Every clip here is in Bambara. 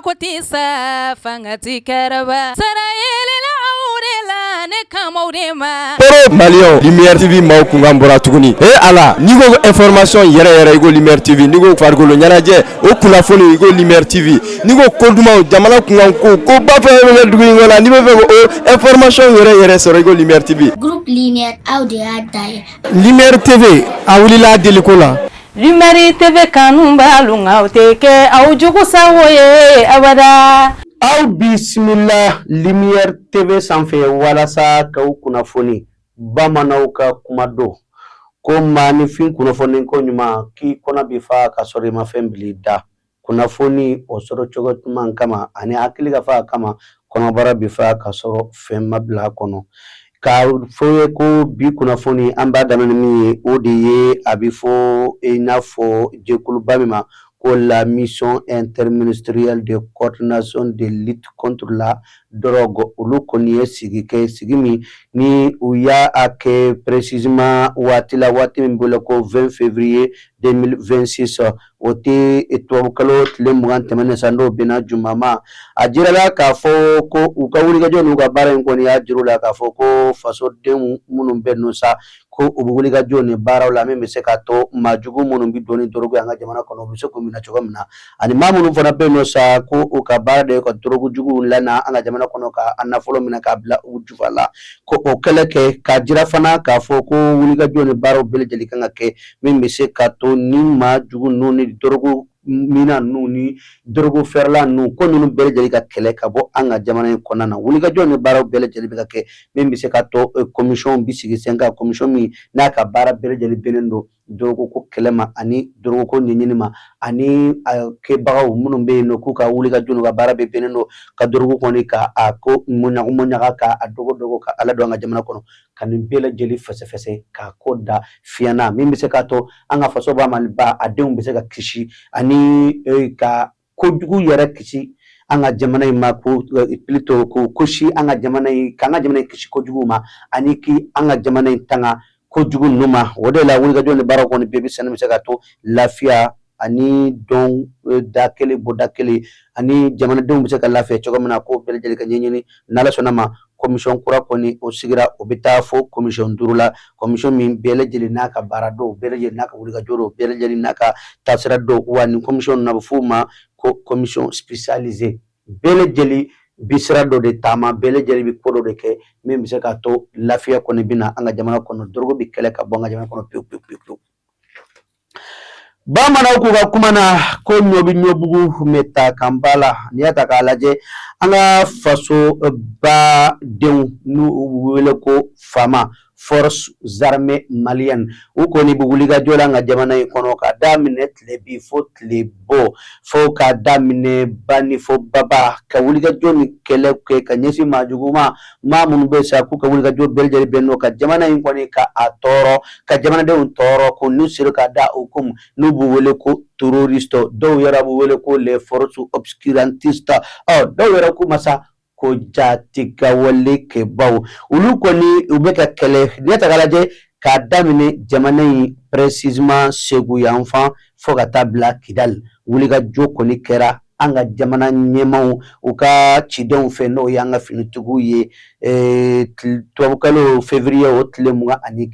ko tɛ sa fanga tɛ kɛrɛba sara yelela aw de la ne kama de ma. Toro Maliyɛnw, Lumière TV maaw kunkan bɔra tuguni. E Ala, n'i ko information yɛrɛ yɛrɛ, i ko Lumière TV. N'i ko farikolo ɲɛnajɛ, o kunnafoni, i ko Lumière TV. N'i ko ko dumanw, jamana kunkan ko, koba fɛn fɛn bɛ kɛ dugu in kɔnɔ, n'i bɛ fɛ k'o information yɛrɛ yɛrɛ sɔrɔ, i ko Lumière TV. Groupe Lumière, aw de y'a ta ye. Lumière TV, a wulila deliko la. Lumière TV kanu b'alu nka o tɛ kɛ aw jugu sago ye abada. Aw bisimila Lumière TV sanfɛ walasa k'aw kunnafoni. Bamananw ka kuma don ko maaninfin kunnafoni ko ɲuman k'i kɔnɔ bɛ fa ka sɔrɔ i ma fɛn bila i da. Kunnafoni o sɔrɔ cogo ɲuman kama ani hakili ka fa a kama, kɔnɔbara bɛ fa ka sɔrɔ fɛn ma bila a kɔnɔ. K'a fɔ ye ko bi kunnafoni an b'a daminɛ min ye, o de ye a bɛ fɔ i n'a fɔ jɛkuluba min ma ko la Mission interministérielle de coordination de lutte contre la drogue. Olu kɔni ye sigi kɛ, sigi min ni u y'a kɛ précisément waati la, waati min bolo ko 20 février 2026, o tɛ tubabukalo tile 20 tɛmɛnen sa, n'o bɛnna juma ma. A jirala k'a fɔ ko u ka wulikajɔ n'u ka baara in kɔni y'a jira u la k'a fɔ ko fasodenw minnu bɛ nɔ sa, ko u bɛ wulikajɔ ni baaraw la min bɛ se ka to maa jugu minnu bɛ don ni dɔrɔgu ye an ka jamana kɔnɔ, u bɛ se k'u minɛ cogo min na, ani maa minnu fana bɛ yen nɔ sa, ko u ka baara de ye ka dɔrɔgu juguw lana an ka jamana kɔnɔ, ka a nafolo minɛ k'a bila u jufa la, ko o kɛlɛ kɛ. K'a jira fana k'a fɔ ko wulikajɔ ni baaraw bɛɛ lajɛlen kan ka kɛ min bɛ se ka to ni maa jugu ninnu ni dɔrɔgu minna ninnu ni dɔrɔgu feerela ninnu, ko ninnu bɛɛ lajɛlen ka kɛlɛ ka bɔ an ka jamana in kɔnɔna na. Wulikajɔ ni baaraw bɛɛ lajɛlen bɛ ka kɛ min bɛ se ka to commission bɛ sigi sen kan, commission min n'a ka baara bɛɛ lajɛlen bɛnnen don dɔrɔgu ko kɛlɛ ma ani dɔrɔgu ko ɲɛɲini ma, ani a kɛbagaw minnu bɛ yen nɔ, k'u ka wulikajɔ n'u ka baara bɛɛ bɛnnen don ka dɔrɔgu kɔni ka a ko mɔɲaga mɔɲaga, ka a dogo dogo, ka ala don an ka jamana kɔnɔ, ka nin bɛɛ lajɛlen fɛsɛfɛsɛ k'a ko da fiɲɛna min bɛ se k'a to an ka fasoba Maliba a denw bɛ se ka kisi ani ka kojugu yɛrɛ kisi an ka jamana in ma, ko plutôt ko kosi an ka jamana in, k'an ka jamana in kisi kojugu ma ani k'i an ka jamana in tanga kojugu ninnu ma. O de la wulikajɔ ni baaraw kɔni bɛɛ bɛ sɛnɛ bɛ se ka to lafiya ani dɔn da kelen bɔda kelen ani jamanadenw bɛ se ka lafiya cogo min na, k'o bɛɛ lajɛlen ka ɲɛɲini. N'Ala sɔnna ma, commission kura kɔni o sigira, o bɛ taa fo commission 5 la, commission min bɛɛ lajɛlen n'a ka baara dɔw, bɛɛ lajɛlen n'a ka wulikajɔ dɔw, bɛɛ lajɛlen n'a ka taasira dɔw. Wa nin commission ninnu, a bɛ f'o ma ko commission spécialisée. Bɛɛ lajɛlen bi sira dɔ de taama, bɛɛ lajɛlen bɛ ko dɔ de kɛ min bɛ se k'a to lafiya kɔni bɛ na an ka jamana kɔnɔ, dɔrɔgu bɛ kɛlɛ ka bɔ an ka jamana kɔnɔ pewu pewu pewu. Bamananw k'u ka kuma na ko ɲɔ bɛ ɲɔbugu mɛ ta kan ba la. N'i y'a ta k'a lajɛ, an ka faso badenw n'u wele ko FAMa, Forces armées maliennes, u kɔni bɛ wulikajɔ la an ka jamana in kɔnɔ ka daminɛ tile bi fo tile bɔ, fo ka daminɛ ba ni fo baba, ka wulikajɔ ni kɛlɛ kɛ ka ɲɛsin maa jugu ma, maa minnu bɛ sa k'u ka wulikajɔ bɛɛ lajɛlen bɛn n'o ka jamana in kɔni ka a tɔɔrɔ, ka jamanadenw tɔɔrɔ, ko n'u sera ka da o komi n'u b'u wele ko terroriste, dɔw yɛrɛ b'u wele ko les forces obscurantistes, ɔ dɔw yɛrɛ k'u ma sa ko jatigɛwale kɛbaw. Olu kɔni u bɛ ka kɛlɛ. N'i y'a ta k'a lajɛ, k'a daminɛ jamana in, précisément Segu yanfan, fo ka taa bila Kidali, wulikajɔ kɔni kɛra an ka jamana ɲɛmaw u ka cidenw fɛ, n'o y'an ka finitigiw ye, tubabukalo février o tile 21,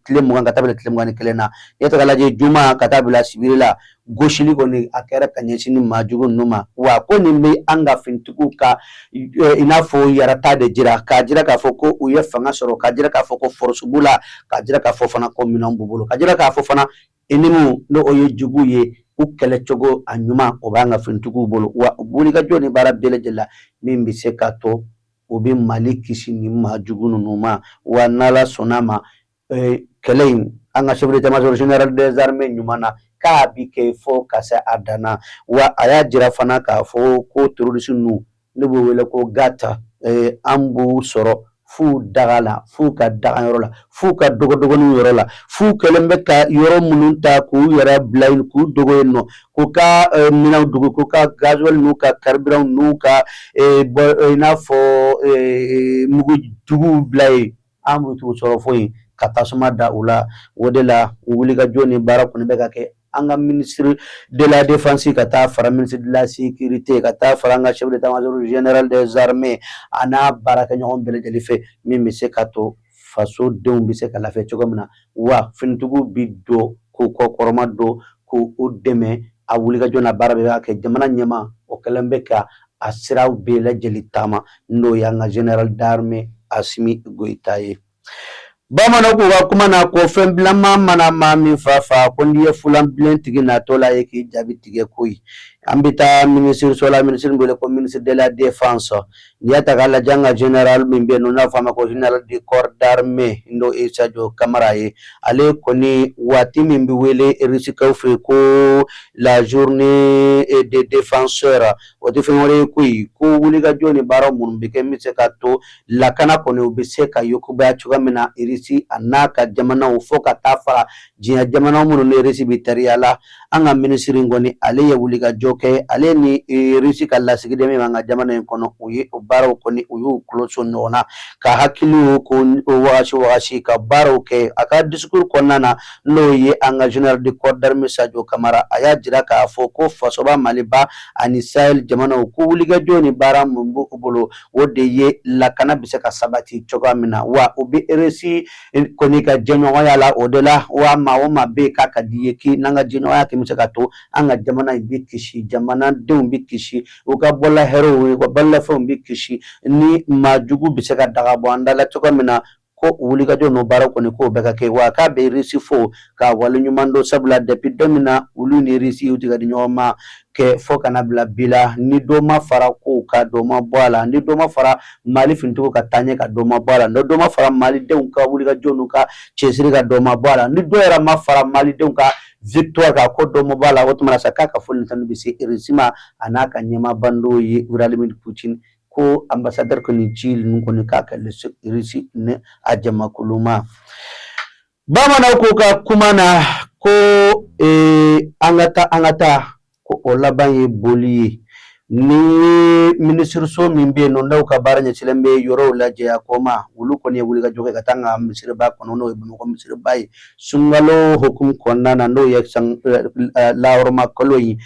tile 20 ka taa bila tile 21 na. N'i y'a ta k'a lajɛ, juma ka taa bila sibiri la, gosili kɔni a kɛra ka ɲɛsin ni maa jugu ninnu ma. Wa ko nin bɛ an ka finitigiw ka i n'a fɔ yɛrɛta de jira, k'a jira k'a fɔ ko u ye fanga sɔrɔ, k'a jira k'a fɔ ko force b'u la, k'a jira k'a fɔ fana ko minɛnw b'u bolo, k'a jira k'a fɔ fana ennemi n'o o ye jugu ye, u kɛlɛcogo a ɲuman o b'an ka finitigiw bolo. Wa u wulikajɔ ni baara bɛɛ lajɛlen la min bɛ se ka to u bɛ Mali kisi ni maa jugu ninnu ma. Wa n'Ala sɔnna ma, kɛlɛ in, an ka chef d'état-major général des armées ɲuman na k'a bi kɛ fo ka se a dan na. Wa a y'a jira fana k'a fɔ ko terroriste ninnu ne b'u wele ko GAT, an b'u sɔrɔ f'u daga la, f'u ka dagayɔrɔ la, f'u ka dogodogoninw yɔrɔ la, f'u kɛlen bɛ ka yɔrɔ minnu ta k'u yɛrɛ bila yen, k'u dogo yen nɔ, k'u ka minɛnw dogo, k'u ka gasoil n'u ka carburant n'u ka i n'a fɔ mugu juguw bila yen. An b'u t'u sɔrɔ fo yen ka tasuma da u la. O de la wulikajɔ ni baara kɔni bɛ ka kɛ. An ka ministre de la défense ka taa fara ministre de la sécurité, ka taa fara an ka chef d'état-major général des armées a n'a baarakɛɲɔgɔn bɛɛ lajɛlen fɛ, min bɛ se ka to fasodenw bɛ se ka lafiya cogo min na, wa finitigiw bi don k'u kɔkɔrɔma don k'u dɛmɛ a wulikajɔ n'a baara bɛɛ b'a kɛ. Jamana ɲɛmaa o kɛlen bɛ ka a siraw bɛɛ lajɛlen taama, n'o y'an ka général d'armée Asimi Goyita ye. Bamananw k'u ka kuma na ko fɛn bilama mana maa min fa fa, ko n'i ye fulan bilen tigi natɔ la ye k'i jaabi tigɛ koyi. An bɛ taa minisiriso la, minisiri wele ko ministre de la défense. N'i y'a ta k'a lajɛ, an ka général min bɛ yen nɔ, n'a fɔ a ma ko général du corps d'armée, n'o ye Sadio Kamara ye, ale kɔni waati min bɛ wele Rusikaw fɛ ko la journée des défenseurs, o tɛ fɛn wɛrɛ ye koyi, ko wulikajɔ ni baara minnu bɛ kɛ min bɛ se ka to lakana kɔni u bɛ se ka yakubaya cogoya min na Irisi a n'a ka jamanaw, fo ka taa fara diɲɛ jamana minnu ni Irisi bɛ teriya la. An ka minisiri in kɔni, ale ye wulikajɔ kɛ, ale ni Irisi ka lasigiden min b'an ka jamana in kɔnɔ, u ye o baaraw kɔni, u y'u tulo sɔn ɲɔgɔn na ka hakiliw ko wagasi wagasi ka baaraw kɛ. A ka discours kɔnɔna na, n'o ye an ka général de corps d'armée Sadio Kamara, a y'a jira k'a fɔ ko fasoba Maliba ani Sahel jamanaw ko wulikajɔ ni baara min b'u bolo, o de ye lakana bɛ se ka sabati cogoya min na, wa u bɛ Irisi kɔni ka jɛɲɔgɔnya la. O de la, wa maa o maa bɛ yen k'a ka di ye k'i n'an ka jɛɲɔgɔnya kɛ, bɛ se ka to an ka jamana in bɛ kisi, jamanadenw bɛ kisi, u ka bɔla hɛrɛw, u ka balolafɛnw bɛ kisi, ni maa jugu bɛ se ka daga bɔ an da la cogoya min na, ko wulikajɔ n'o baara kɔni k'o bɛɛ ka kɛ. Wa k'a bɛ Irisi fo k'a waleɲuman dɔn, sabula depuis don min na olu ni Irisi y'u tigɛ di ɲɔgɔn ma kɛ fo ka na bila bi la, ni dɔ ma fara kow kan, dɔ ma bɔ a la, ni dɔ ma fara Mali finitigiw ka taaɲɛ kan, dɔ ma bɔ a la, ni dɔ ma fara Malidenw ka wulikajɔ n'u ka cɛsiri kan, dɔ ma bɔ a la, ni dɔ yɛrɛ ma fara Malidenw ka victoire kan, ko dɔ ma bɔ a la. O tuma na sa, k'a ka foli ni tanu bɛ se Irisi ma a n'a ka ɲɛmaaba, n'o ye Vladimir Poutine, ko ambassadeur kɔni ci ninnu kɔni k'a kɛ Irisi ni a jamakulu ma. Bamananw ko ka kuma na ko an ka taa, an ka taa, ko o laban ye boli ye. Ni minisiriso min bɛ yen nɔ, n'aw ka baara ɲɛsinnen bɛ yɔrɔw lajɛya ko ma, olu kɔni ye wulikajɔ kɛ ka taa an ka misiriba kɔnɔ, n'o ye Bamakɔ misiriba ye, sunkalo hukumu kɔnɔna na, n'o ye san lahɔrɔma kalo ye.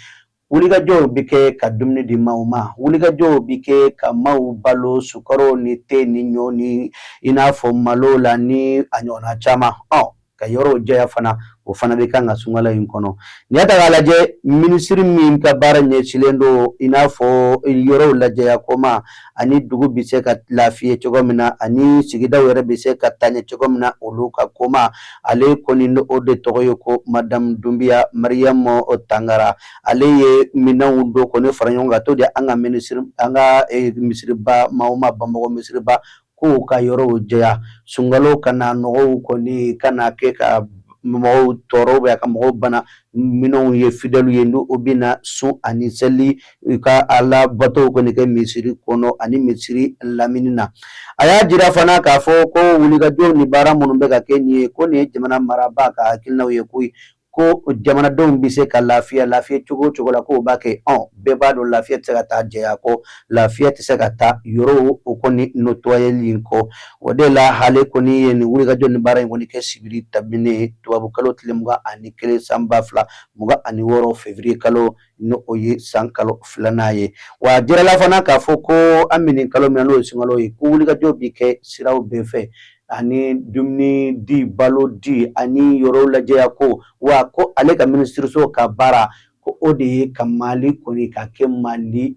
Wulikajɔw bɛ kɛ ka dumuni di maaw ma, wulikajɔw bɛ kɛ ka maaw balo sukaro ni te ni ɲɔ ni i n'a fɔ malo la ni a ɲɔgɔnna caman. Ɔ ka yɔrɔw jɛya fana, o fana bɛ kan ka sunkalo in kɔnɔ. N'i y'a ta k'a lajɛ, minisiri min ka baara ɲɛsinnen don i n'a fɔ yɔrɔw lajɛya ko ma, ani dugu bɛ se ka lafiya cogo min na, ani sigidaw yɛrɛ bɛ se ka taaɲɛ cogo min na, olu ka ko ma, ale kɔni o de tɔgɔ ye ko madamu Dunbiya Mariyamu Tangara. Ale ye minɛnw dɔ kɔni fara ɲɔgɔn kan to di an ka minisiri, an ka misiriba maaw ma, Bamakɔ misiriba, k'u ka yɔrɔw jɛya, sunkalo kana nɔgɔw kɔni kana kɛ ka mɔgɔw tɔɔrɔ bɛ ka mɔgɔw bana. Minnu ye fidèles ye, n'u bɛna sun ani seli, u ka Ala bato kɔni kɛ misiri kɔnɔ ani misiri lamini na. A y'a jira fana k'a fɔ ko wulikajɔw ni baara minnu bɛ ka kɛ nin ye, ko nin ye jamana marabaa ka hakilinaw ye koyi, ko jamanadenw bɛ se ka lafiya lafiya cogo o cogo la, k'o b'a kɛ. Ɔ bɛɛ b'a dɔn, lafiya tɛ se ka taa jɛya kɔ, lafiya tɛ se ka taa yɔrɔw o kɔni nettoyeli in kɔ. O de la, ale kɔni ye nin wulikajɔ ni baara in kɔni kɛ sibiri tɛmɛnen, tubabukalo tile 21, san 2026, février kalo, n'o o ye san kalo filanan ye. Wa a jirala fana k'a fɔ ko an bɛ nin kalo min na, n'o ye sunkalo ye, ko wulikajɔ bɛ kɛ siraw bɛɛ fɛ, ani dumuni di, balo di, ani yɔrɔw lajɛya ko. Wa ko ale ka minisiriso ka baara, ko o de ye ka Mali kɔni ka kɛ Mali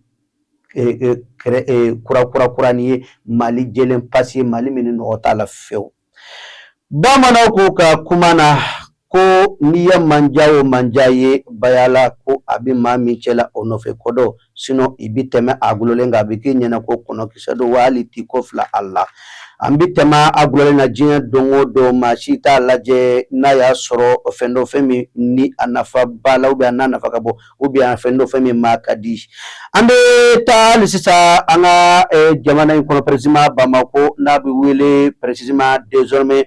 kura kura kuranin ye, Mali jɛlen pasi ye, Mali min ni nɔgɔ t'a la fewu. Bamananw ko ka kuma na ko n'i ye manja o manja ye bayala, ko a bɛ maa min cɛla o nɔfɛ ko dɔ, sinon i bɛ tɛmɛ a gulɔlen kan, a bɛ k'i ɲɛna ko kɔnɔkisɛ don, wa hali t'i kɔ fila a la. An bɛ tɛmɛ a gulɔlen na diɲɛ don o don, maa si t'a lajɛ n'a y'a sɔrɔ fɛn dɔ, fɛn min ni a nafa b'a la, ou bien a n'a nafa ka bon, ou bien fɛn dɔ, fɛn min maa ka di. An bɛ taa hali sisan an ka jamana in kɔnɔ, précisément Bamakɔ, n'a bɛ wele précisément désormais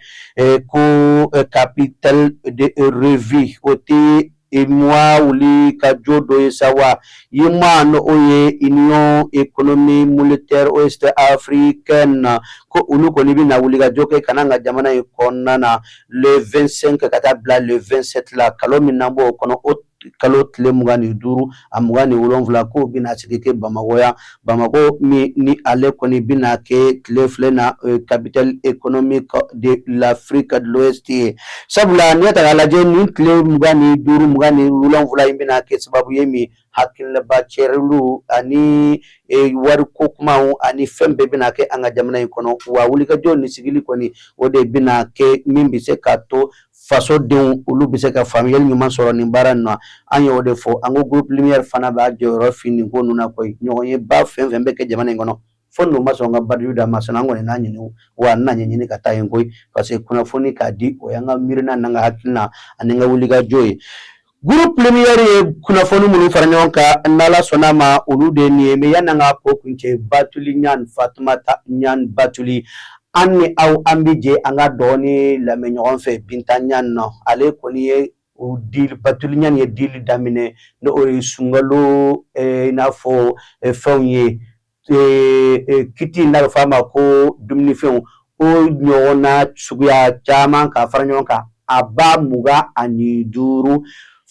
ko capitale de rêve, o tɛ UEMOA wuli ka jɔ dɔ ye sa wa UEMOA n'o ye Union économique monétaire ouest africaine ko olu kɔni bɛna wuli ka jɔ kɛ ka na an ka jamana in kɔnɔna na le 25 ka taa bila le 27 la kalo min n'an b'o kɔnɔ o kalo tile 25 a 27 k'o bɛna sigi kɛ Bamakɔ yan Bamakɔ min ni ale kɔni bɛna kɛ tile filɛ na capitale économique de l'Afrique de l'Ouest ye sabula n'i y'a ta k'a lajɛ nin tile 25 27 in bɛna kɛ sababu ye min hakililaba cɛriliw ani wariko kumaw ani fɛn bɛɛ bɛna kɛ an ka jamana in kɔnɔ wa wulikajɔ ni sigili kɔni o de bɛna kɛ min bɛ se k'a to fasodenw olu bɛ se ka faamuyali ɲuman sɔrɔ nin baara in na an y'o de fɔ an ko groupe lumière fana b'a jɔyɔrɔ fin nin ko ninnu na koyi ɲɔgɔnyeba fɛn fɛn bɛ kɛ jamana in kɔnɔ fo n'u ma sɔn ka badiyu d'a ma sinon an kɔni n'a ɲini wa an n'a ɲɛɲini ka taa yen koyi parce que kunnafoni k'a di o y'an ka miirina n'an ka hakilina ani ka wulikajɔ ye groupe lumière ye kunnafoni minnu fara ɲɔgɔn kan n'ala sɔnna ma olu de nin ye mais yanni an ka ko kuncɛ Batuli Ɲan Fatumata Ɲan Batuli an ni aw an bɛ jɛ an ka dɔɔni lamɛn ɲɔgɔn fɛ Binta Ɲan nɔ ale kɔni ye o dili Batuli Ɲan ye dili daminɛ ni o ye sunkalo i n'a fɔ fɛnw ye kiti n'a bɛ fɔ a ma ko dumunifɛnw o ɲɔgɔnna suguya caman ka fara ɲɔgɔn kan a ba 25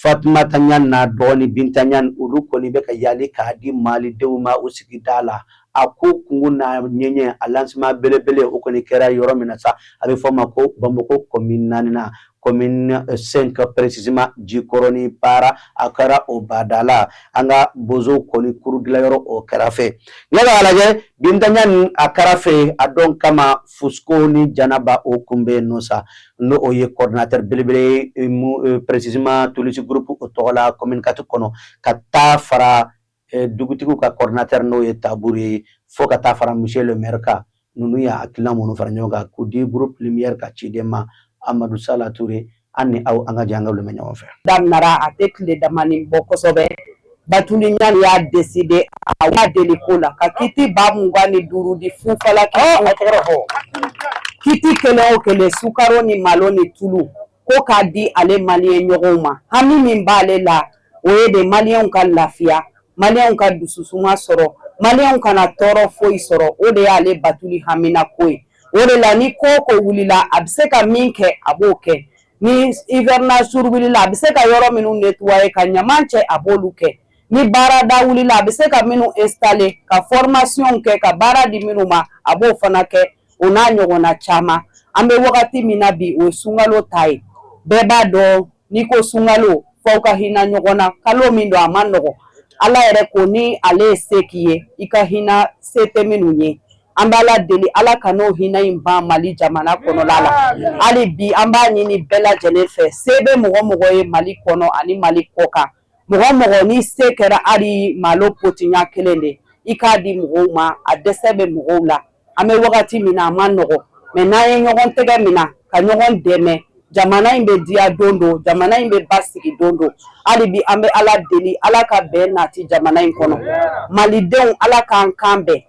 Fatumata Ɲan n'a dɔgɔnin Binta Ɲan olu kɔni bɛ ka yaali k'a di malidenw ma u sigida la a ko kungo n'a ɲɛɲɛ a lancement belebele o kɔni kɛra yɔrɔ min na sa a bɛ fɔ o ma ko Bamakɔ commune naaninan commune 5 précisément Jikɔrɔni Para a kɛra o bada la an ka bozow kɔni kuru dilan yɔrɔ o kɛrɛfɛ n'i y'a lajɛ Binta Ɲan a kɛrɛfɛ a dɔn kama Fusco ni Janaba o kun bɛ yen nɔ sa n'o o ye coordinateur belebele ye précisément Toulouse groupe o tɔgɔ la commune 4 kɔnɔ ka taa fara dugutigiw ka coordinateur n'o ye Taburu ye fo ka taa fara monsieur le maire kan ninnu ye hakilina minnu fara ɲɔgɔn kan k'u di groupe lumière ka ciden ma Amadu Sala Ture an ni aw an ka jɛ an ka lamɛn ɲɔgɔn fɛ. Daminɛra a tɛ tile damani bɔ kosɛbɛ Batuli Ɲan y'a décidé a y'a deli ko la ka kiti 25 000 di fufala kiti kelen o kelen sukaro ni malo ni tulu ko k'a di ale maliyɛn ɲɔgɔnw ma hami min b'ale la o ye de maliyɛnw ka lafiya maliyɛnw ka dususuma sɔrɔ maliyɛnw kana tɔɔrɔ foyi sɔrɔ o de y'ale Batuli hamina ko ye o de la ni ko o ko wulila a bɛ se ka min kɛ a b'o kɛ ni hivernage wulila a bɛ se ka yɔrɔ minnu nettoyer ka ɲaman cɛ a b'olu kɛ ni baarada wulila a bɛ se ka minnu installer ka formation kɛ ka baara di minnu ma a b'o fana kɛ o n'a ɲɔgɔnna caman an bɛ wagati min na bi o ye sunkalo ta ye bɛɛ b'a dɔn n'i ko sunkalo f'aw ka hinɛ ɲɔgɔn na kalo min don a ma nɔgɔn ala yɛrɛ ko ni ale ye se k'i ye i ka hinɛ se tɛ minnu ye an bɛ ala deli ala ka n'o hinɛ in ban mali jamana kɔnɔla la hali bi an b'a ɲini bɛɛ lajɛlen fɛ se bɛ mɔgɔ mɔgɔ ye mali kɔnɔ ani mali kɔ kan mɔgɔ mɔgɔ ni se kɛra hali malo potiɲa kelen de i k'a di mɔgɔw ma a dɛsɛ bɛ mɔgɔw la an bɛ wagati min na a ma nɔgɔn mais n'an ye ɲɔgɔn tɛgɛ minɛ ka ɲɔgɔn dɛmɛ jamana in bɛ diya don don jamana in bɛ basigi don don hali bi an bɛ ala deli ala ka bɛn nati jamana in kɔnɔ malidenw ala k'an kan bɛn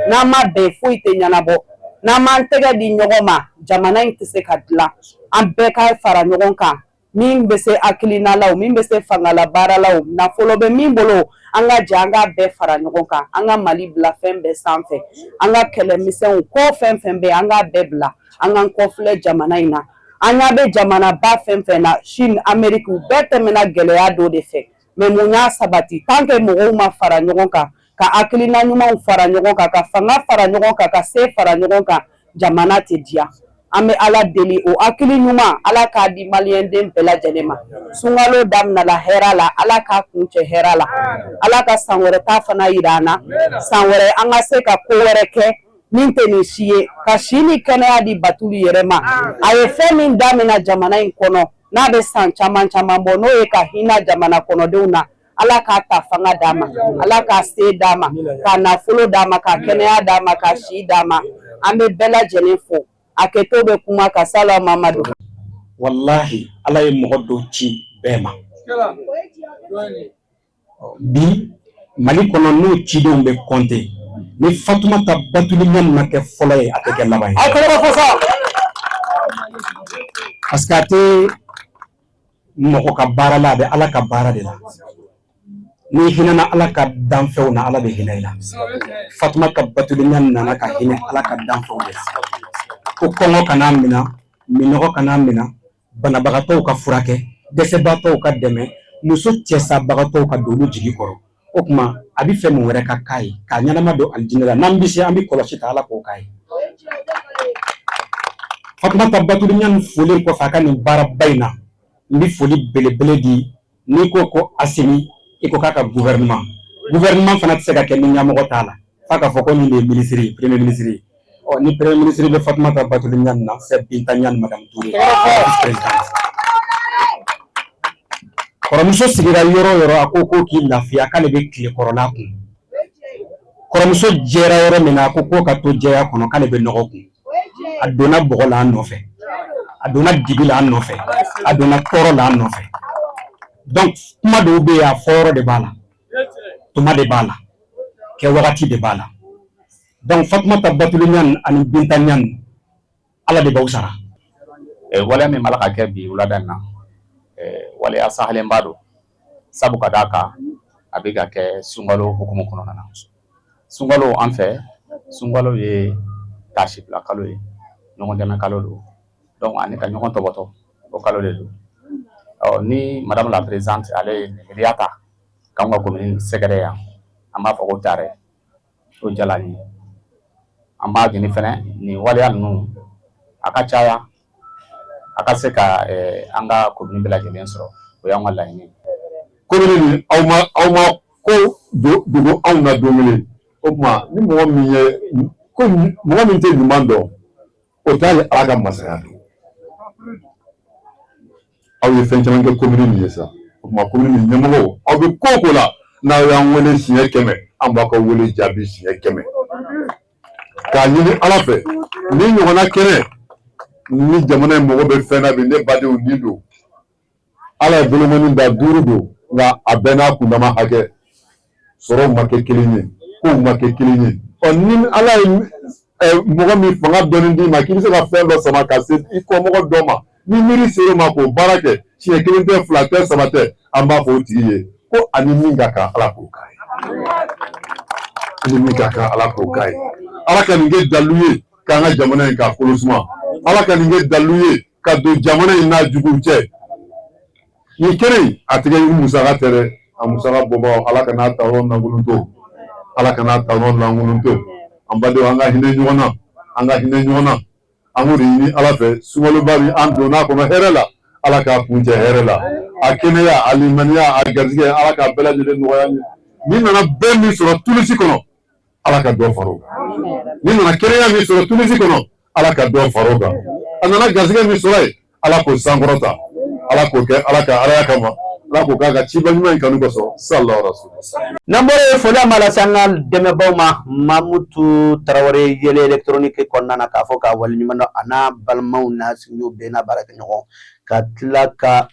n'an ma bɛn foyi tɛ ɲɛnabɔ n'an m'an tɛgɛ di ɲɔgɔn ma jamana in tɛ se ka dilan an bɛɛ ka fara ɲɔgɔn kan min bɛ se hakilina la o min bɛ se fangala baara la o nafolo bɛ min bolo an ka jɛ an k'a bɛɛ fara ɲɔgɔn kan an ka mali bila fɛn bɛɛ sanfɛ an ka kɛlɛmisɛnw ko fɛn fɛn bɛ an k'a bɛɛ bila an k'an kɔfilɛ jamana in na an ɲa bɛ jamanaba fɛn fɛn na Chine Amérique u bɛɛ tɛmɛna gɛlɛya dɔ de fɛ mais mun y'a sabati tant que mɔgɔw ma fara ɲɔgɔn kan ka hakilina ɲumanw fara ɲɔgɔn kan ka fanga fara ɲɔgɔn kan ka se fara ɲɔgɔn kan jamana tɛ diya an bɛ ala deli o hakili ɲuman ala k'a di maliyɛnden bɛɛ lajɛlen ma sunkalo daminɛla hɛrɛ la ala k'a kuncɛ hɛrɛ la ala ka san wɛrɛ ta fana yira an na san wɛrɛ an ka se ka ko wɛrɛ kɛ min tɛ nin si ye ka si ni kɛnɛya di Batuli yɛrɛ ma a ye fɛn min daminɛ jamana in kɔnɔ n'a bɛ san caman caman bɔ n'o ye ka hinɛ jamana kɔnɔdenw na ala k'a ta fanga d'a ma ala k'a se d'a ma ka nafolo d'a ma ka kɛnɛya d'a ma ka si d'a ma an bɛ bɛɛ lajɛlen fo a kɛtɔ bɛ kuma ka sala Mamadu. Walahi, ala ye mɔgɔ dɔ ci bɛɛ ma bi Mali kɔnɔ n'o cidenw bɛ kɔnte ni Fatumata Batuli Ɲani ma kɛ fɔlɔ ye, a tɛ kɛ laban ye. Aw tɛgɛrɛ fɔ sa. Parce que a tɛ mɔgɔ ka baara la, a bɛ Ala ka baara de la. N'i hinɛna Ala ka danfɛnw na, Ala bɛ hinɛ i la. Fatumata Batuli Ɲani nana ka hinɛ Ala ka danfɛnw de la, ko kɔngɔ kana minɛ, minnɔgɔ kana minɛ, banabagatɔw ka furakɛ, dɛsɛbaatɔw ka dɛmɛ, muso cɛsabagatɔw ka don olu jigi kɔrɔ. O tuma a bɛ fɛ mun wɛrɛ ka k'a ye k'a ɲɛnama don alijinɛ la? N'an bɛ se, an bɛ kɔlɔsi ta, Ala k'o k'a ye. Fatumata Batuli Ɲani folen kɔfɛ a ka nin baaraba in na, n bɛ foli belebele di. N'i ko ko Asimi, i ko k'a ka gouvernement. Gouvernement fana tɛ se ka kɛ ni ɲɛmɔgɔ t'a la, f'a ka fɔ ko nin de ye ministre ye, premier ministre ye. Ɔ, ni premier ministre bɛ Fatumata Batuli Ɲani na, c'est Binta Ɲani, madame Touré, vice présidente. Kɔrɔmuso sigira yɔrɔ o yɔrɔ, a ko ko k'i lafiya, k'ale bɛ tile kɔrɔla kun. Kɔrɔmuso jɛra yɔrɔ min na, a ko k'o ka to jɛya kɔnɔ, k'ale bɛ nɔgɔ kun. A donna bɔgɔ la an nɔfɛ, a donna dibi la an nɔfɛ, a donna tɔɔrɔ la an nɔfɛ. Donc kuma dɔw bɛ yen, a fɔyɔrɔ de b'a la, tuma de b'a la, kɛ wagati de b'a la. Donc Fatumata Batuli Ɲani ani Binta Ɲani, Ala de b'aw sara. Waleya min b'a la ka kɛ bi wulada in na, waleya sahalenba don, sabu ka d'a kan a bɛ ka kɛ sunkalo hukumu kɔnɔna na. Sunkalo, an fɛ, sunkalo ye taasibila kalo ye, ɲɔgɔn dɛmɛ kalo don. Donc ani ka ɲɔgɔn tɔbɔtɔ, o kalo de don. Ɔ, ni madame la présidente ale ye nin miiriya ta k'anw ka commune sɛgɛrɛ yan, an b'a fɔ ko tarɛ, o diyara an ye. An b'a ɲini fɛnɛ nin waleya ninnu a ka caya, a ka se ka an ka commune bɛɛ lajɛlen sɔrɔ. O y'an ka laɲini ye. Commune nin, aw ma ko dogo anw na don kelen. O tuma ni mɔgɔ min ye ko mɔgɔ min tɛ ɲuman dɔn, o t'ale Ala ka masaya dɔn. Aw ye fɛn caman kɛ commune nin ye sa. O tuma commune nin ɲɛmɔgɔw, aw bɛ ko o ko la, n'aw y'an wele siɲɛ 100, an b'aw ka wele jaabi siɲɛ 100. K'a ɲini Ala fɛ, ni ɲɔgɔnna kɛnɛ ni jamana in mago bɛ fɛn na bi, ne badenw, nin don. Ala ye bolokɔni da duuru don, nka a bɛɛ n'a kundama hakɛ. Sɔrɔw ma kɛ kelen ye, kow ma kɛ kelen ye. Ɔ, ni Ala ye mɔgɔ min fanga dɔɔni d'i ma k'i bɛ se ka fɛn dɔ sama ka se i kɔmɔgɔ dɔ ma, ni miiri ser'o ma k'o baara kɛ, siɲɛ kelen tɛ, fila tɛ, saba tɛ, an b'a fɔ o tigi ye ko ani min ka kan, Ala k'o k'a ye, ani min ka kan, Ala k'o k'a ye. Ala ka nin kɛ dalu ye k'an ka jamana in k'a kolo suma. Ala ka nin kɛ dalu ye ka don jamana in n'a juguw cɛ. Nin kɛnɛ in, a tigɛ musaka tɛ dɛ. A musaka bɔbagaw, Ala ka n'a ta yɔrɔ lankolon to, Ala ka n'a ta yɔrɔ lankolon to. An badenw, an ka hinɛ ɲɔgɔn na, an ka hinɛ ɲɔgɔn na. An k'o de ɲini Ala fɛ. Sunkaloba min an donn'a kɔnɔ hɛrɛ la, Ala k'a kuncɛ hɛrɛ la. A kɛnɛya, a limaniya, a garijɛgɛ, Ala k'a bɛɛ lajɛlen nɔgɔya an ye. Ni nana bɛn min sɔrɔ Tunisi kɔnɔ, Ala ka dɔ far'o kan. Ni nana kɛnɛya min sɔrɔ Tunisi kɔnɔ, Ala ka dɔ far'o kan. A nana garijɛgɛ min sɔrɔ yen, Ala k'o sankɔrɔta. Ala k'o kɛ Ala ka alaya kama, Ala k'o k'a ka ciba ɲuman in kanu kosɔn. Sallallahu rasul. N'an bɔra yen, foli an b'a lase an ka dɛmɛbaw ma. Mamutu Tarawele, Yɛlɛ électronique kɔnɔna na, k'a fɔ k'a waleɲuman dɔn, a n'a balimaw n'a sinjiw bɛɛ n'a baarakɛɲɔgɔn, ka tila ka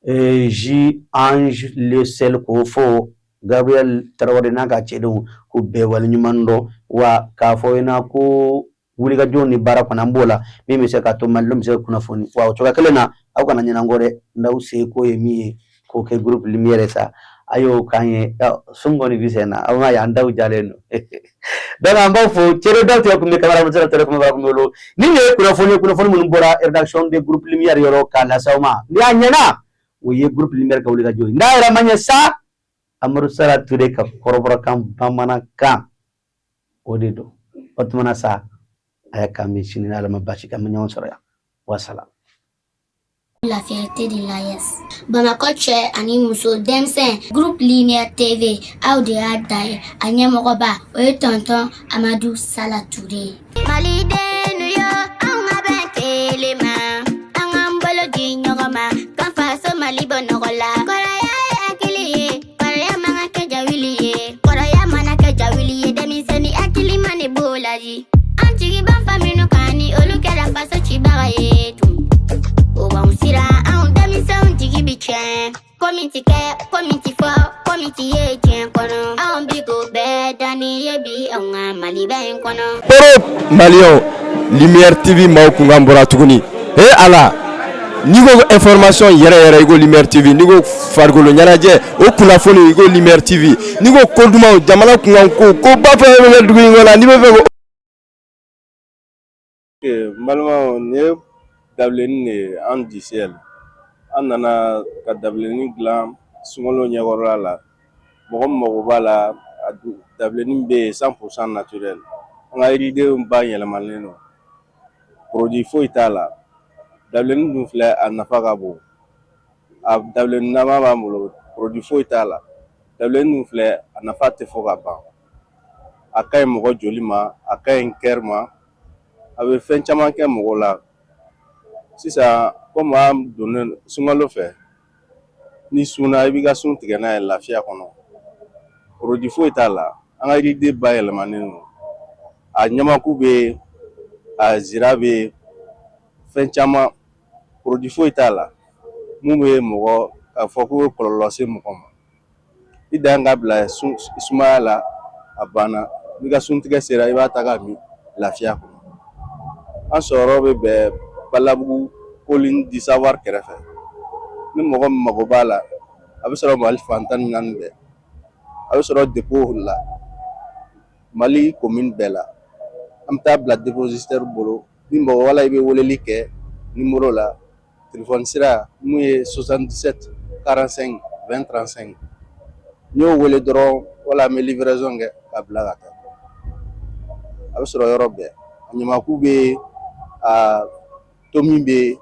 J Ange Le Sel k'o fɔ, Gabriel Tarawele n'a ka cɛdenw, k'u bɛɛ waleɲuman dɔn. Wa k'a fɔ ɲɛna ko wulikajɔ ni baara kɔni an b'o la, min bɛ se k'a to malidenw bɛ se ka kunnafoni. Wa o cogoya kelen na, aw kana ɲinɛ an kɔ dɛ. N'aw seko ye min ye k'o kɛ groupe Lumière sa, a y'o k'an ye. Sun kɔni bɛ sen na, aw m'a ye an daw jalen don. Donc an b'aw fo. Cɛden daw tigɛ kun bɛ kamara musala tɛrɛ kun bɛ kun bolo. Nin de ye kunnafoni ye, kunnafoni minnu bɔra rédaction de groupe Lumière yɔrɔ k'a lase aw ma. Ni a ɲɛna, o ye groupe Lumière ka wulikajɔ ye. N'a yɛrɛ ma ɲɛ sa, Amadu Sara Ture ka kɔrɔbɔrɔkan bamanankan o de don. O tuma na sa, a y'a k'an bɛ sini, n'Ala ma baasi k'an bɛ ɲɔgɔn sɔrɔ yan. Wasalaam. La fierté de l'AES. Bamakɔ cɛ ani muso, denmisɛn, Groupe Lumière TV, aw de y'a da ye. A ɲɛmɔgɔba, o ye tonton Amadu Sala Ture ye. Malidenw yo, an ka bɛn kelen ma, an k'an bolo di ɲɔgɔn ma, k'an faso Mali bɔ nɔgɔ la. Kɔrɔya ye hakili ye, kɔrɔya man ka kɛ jawuli ye. Kɔrɔya mana kɛ jawuli ye, denmisɛnnin hakili ma ne b'o laji. An jigi b'an fa minnu kan, ni olu kɛra faso cibaga ye tun. O b'anw siran, anw denmisɛnw jigi bi tiɲɛ. Ko min ti kɛ, ko min ti fɔ, ko min ti ye diɲɛ kɔnɔ. Anw bi k'o bɛɛ danni ye bi anw ka Maliba in kɔnɔ. Koro maliyɛnw, Lumière TV maaw kunkan bɔra tuguni. He Ala. N'i ko information yɛrɛ yɛrɛ, i ko Lumière TV. N'i ko farikolo ɲɛnajɛ, o kunnafoni, i ko Lumière TV. N'i ko ko dumanw, jamana kunkan ko, koba fɛn fɛn bɛ kɛ dugu in kɔnɔ, n'i bɛ fɛ ko N balimaw, nin ye dabilennin de ye. An du ciel, an nana ka dabilennin dilan sunkalo ɲɛkɔrɔla la. Mɔgɔ min mago b'a la, a dabilennin bɛ yen, 100% naturel. An ka yiridenw bayɛlɛmalen don, produit foyi t'a la. Dabilennin dun filɛ, a nafa ka bon. A dabilennin nama b'an bolo, produit foyi t'a la. Dabilennin dun filɛ, a nafa tɛ fɔ ka ban. A ka ɲi mɔgɔ joli ma, a ka ɲi cœur ma, a bɛ fɛn caman kɛ mɔgɔ la. Sisan, komi an donnen sunkalo fɛ, ni sunna, i b'i ka sun tigɛ n'a ye lafiya kɔnɔ. Produit foyi t'a la. An ka yiriden bayɛlɛmanen don. A ɲamaku bɛ yen, a zira bɛ yen, fɛn caman, produit foyi t'a la mun bɛ mɔgɔ k'a fɔ k'o bɛ kɔlɔlɔ se mɔgɔ ma. I dan ka bila sumaya la, a banna. N'i ka suntigɛ sera, i b'a ta ka min lafiya kɔnɔ. An sɔrɔ bɛ bɛn Balabugu, Colline du Savoir kɛrɛfɛ. Ni mɔgɔ min mago b'a la, a bɛ sɔrɔ Mali fan 14 bɛɛ. A bɛ sɔrɔ dépôt la, Mali commune bɛɛ la. An bɛ taa bila dépositaire bolo. Ni mɔgɔ wala, i bɛ weleli kɛ numéro la, téléphone sira mun ye 77 45 20 35. N'i y'o wele dɔrɔn, wala an bɛ livraison kɛ ka bila ka taa. A bɛ sɔrɔ yɔrɔ bɛɛ. A ɲamaku bɛ yen, a tomi bɛ yen,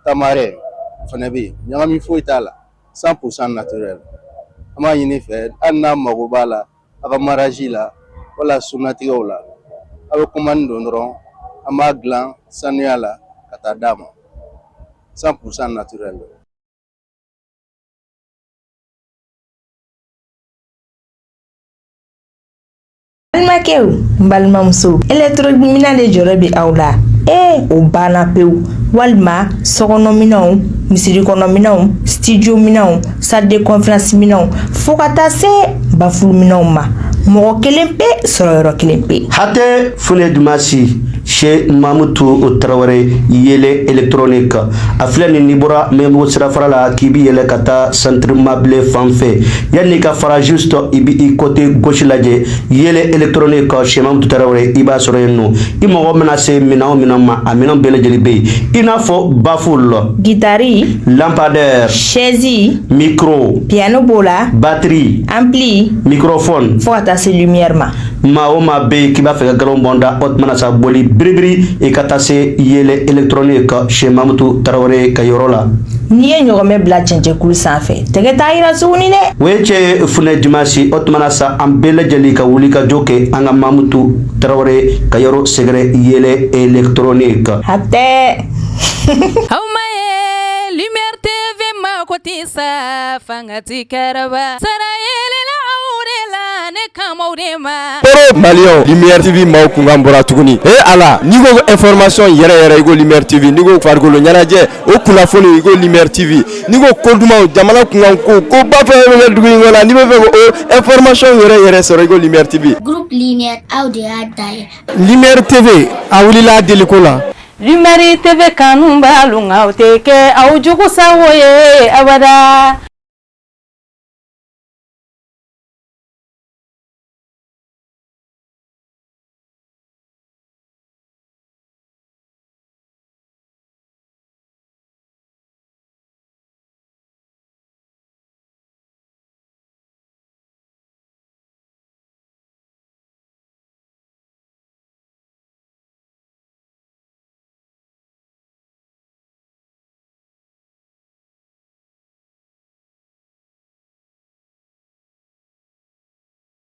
tamarin o fana bɛ yen. Ɲagami foyi t'a la, 100% naturel. An b'a ɲini fɛ, hali n'a mago b'a la, a ka mariage la wala sunnatigɛw la, a bɛ commande don dɔrɔn, an b'a dilan sanuya la ka taa d'a ma, 100% naturel. Balimakɛw, n balimamuso, électronique de jɔrɔ bɛ aw la. Ee, o banna pewu. Walima sokɔnɔminɛnw, misiri kɔnɔminɛnw, studio minɛnw, salle de conférence minɛnw, fo ka taa se baffle minɛnw ma, mɔgɔ kelen pe sɔrɔ yɔrɔ kelen pe. Hatɛ Fune Dumasi chez Mamutu Tarawele, Yele électronique. A filɛ nin, n'i bɔra Mɛnbugu sirafara la k'i bi yɛlɛ ka taa centre Mabile fan fɛ, yanni ka fara juste, i bi i côté gauche lajɛ, Yele électronique chez Mamutu Tarawele, i b'a sɔrɔ yen nɔ. I mago mana se minɛn o minɛn ma, a minɛn bɛɛ lajɛlen bɛ yen, i n'a fɔ baffle, guitare, lampadaire, chaise, micro, piano b'o la, batterie, ampli, microphone, fo ka taa se lumière ma. Maa o maa bɛ yen k'i b'a fɛ ka galon bɔn da, o tuma sa boli biribiri, i ka taa se Yele électronique chez Mamutu Tarawele ka yɔrɔ la. N'i ye ɲɔgɔmɛ bila cɛncɛnkulu sanfɛ, tɛgɛ t'a yira tuguni dɛ. O ye cɛ Funɛ Dimasi. O tuma sa, an bɛɛ lajɛlen ka wuli ka jɔ kɛ an ka Mamutu Tarawele ka yɔrɔ sɛgɛrɛ, Yele électronique. Hatɛ. Aw ma ye Lumière TV mako tɛ sa, fanga ti kɛrɛba sara yelela aw de la, ne kamaw de ma. Oro Maliyɛnw, Lumière TV maaw kunkan bɔra tuguni. E ala, n'i ko information yɛrɛ yɛrɛ, i ko Lumière TV. N'i ko farikolo ɲɛnajɛ, o kunnafoni, i ko Lumière TV. N'i ko ko dumanw, jamana kunkan ko, koba fɛn fɛn bɛ kɛ dugu in kɔnɔ, n'i bɛ fɛ ko information yɛrɛ yɛrɛ sɔrɔ, i ko Lumière TV. Groupe Lumière, aw de y'a dan ye. Lumière TV, a wulila deliko la. Lumière TV kanu b'alu, aw tɛ kɛ aw jugu sago ye abada.